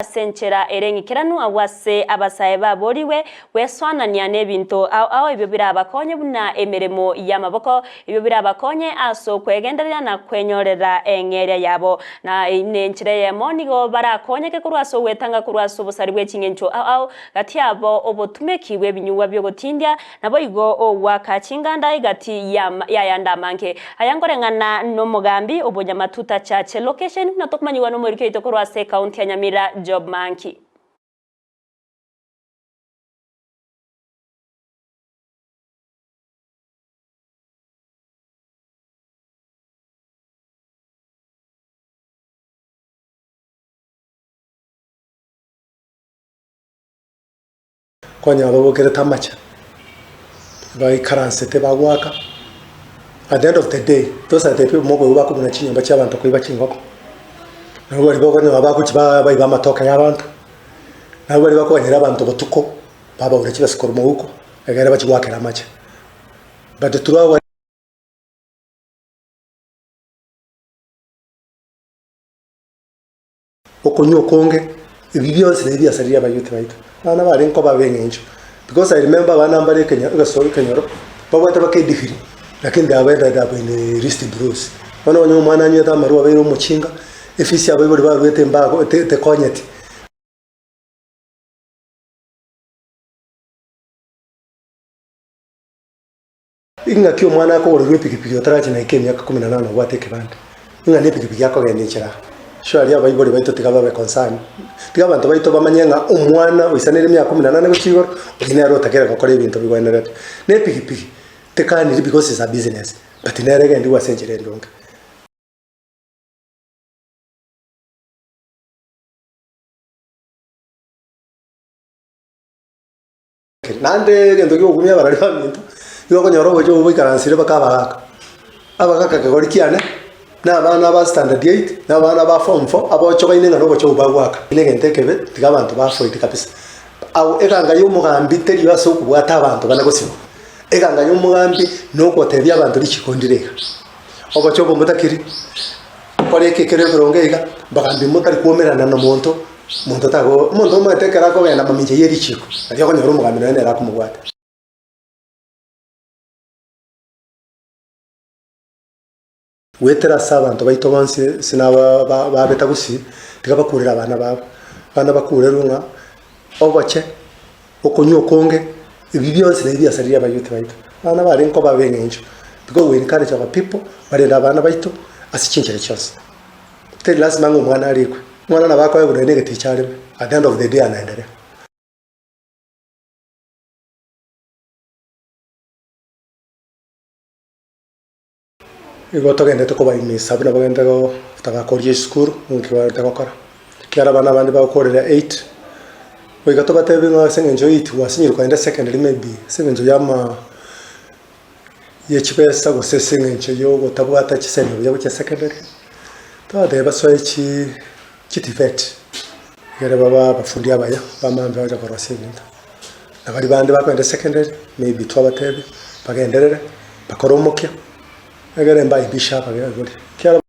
Ase enchera ere eng'ikeranu agwo ase abasae baboorigwe gwesoanania n'ebinto ao ao ebio birabakonye buna emeremo y'amaboko, ebio birabakonye ase okwegendereria na kwenyorera eng'eria yabo. Na nenchera eyemo nigo barakonyeke korwa ase ogwetanga korwa ase obosari bwe ching'encho ao ao gati yabo obotumeki bw'ebinyugwa bi'ogotindia, Naboigo ogoaka chinganda egati y'ayande amange. Aya nkoreng'ana nomogambi obonyamatuta Chache Location, buna tokomanyigwa nomoiriki oito korwa ase ekaunti ya Nyamira Job Manki. Konya babokerete amache, baikaransete bagoaka, at the end of the day, those are the people mokoigwa bakobuna chinyomba chia abanto koiba chingoko. Nabo baria bakonyora bagochi ba baiba amatoke ya abanto, nabo baria bakoganyera abanto botuko, babaura chibesa korwa mohuko, egere bachie goakera amache. But through our. Okonywa okonge, ebi bionsi nabi biasaririe abayouth baito. Abana barenge koba ab'eng'encho because I remember abana mbare ekenya egeso ekenyoro, babwate baka edegree lakini they have ended up in wrist blows. Bono onye omwana anywete amarwa abeire omochinga, efees abaibori baruete mbago te tekonyeti. Ing'aki omwana akogorerwa epikipiki otarachi naika emiaka kumi na nane obwate ekebande? Ing'a nepikipiki akogenda enchera aa? Surely abaibori baito tiga babe concerned. Tiga abanto baito bamanye ng'a omwana oisaneire emiaka kumi na nane gochia igoro, oyio nere otakere gokora ebinto bigwenerete. Na epikipiki, tekaniri because is a business, but nere egendigwe ase enchera endonge. Naende egento gi'ogokumia abarori baminto, nigo okonyora obochie obwo boikaransire mpaka abagaka. Abagaka kegori kiane, na abana ba standard eight, na abana ba form four, abochokaine ng'a nobochie obwo bagoaka. Eke negento ekebe, tiga abanto ba avoid kabisa. Abwo eganga ya omogambi teri ase okobwata abanto bane gosibwa. Eganga ya omogambi nogotebia abanto richiko ndire iga. Obochie obo motakiri, kora eke kere ebironge iga, bagambi motari kwomerana na monto. Monto tago, omonto omanyete ekero akogenda mamincha ye richiiko, aria okonyora omogambi nonya nere akomobwata. Goetera ase abanto baito bonsi ase naba ba babeta gusii, tiga bakurere abana babo, abana bakurerwe ng'a oboche, okonywa okonge, ebi bionsi nabi biasaririe abayouth baito. Abana barenge koba ab'eng'encho, because we encourage our people, barende abana baito ase chinchera chionsi. Teri lasima ng'a omwana arikwe. Omwana nabo akoegwa nonya na egeticha areme, at the end of the day anaendelea. Igo togendete kobaimisa buna bagendete gotabakoria esukuru, nki bagendete gokora. Ekiagera abana abande bagokorera eight, goika tobatebie ng'a ase eng'encho eight gwasinyire kogenda secondary maybe ase eng'encho ya ama ye chibesa gose ase eng'encho ya ogotabwata chisemi buya gochia secondary, tobatebie basoe chi chiTVET, ekere babe abafundi abaya, bamambia bacha korosia ebinto. Na baria bande bakogenda secondary, maybe twabatebia, bagenderere, bakore omokia, egere mbaibishe abaibori. Ekiagera.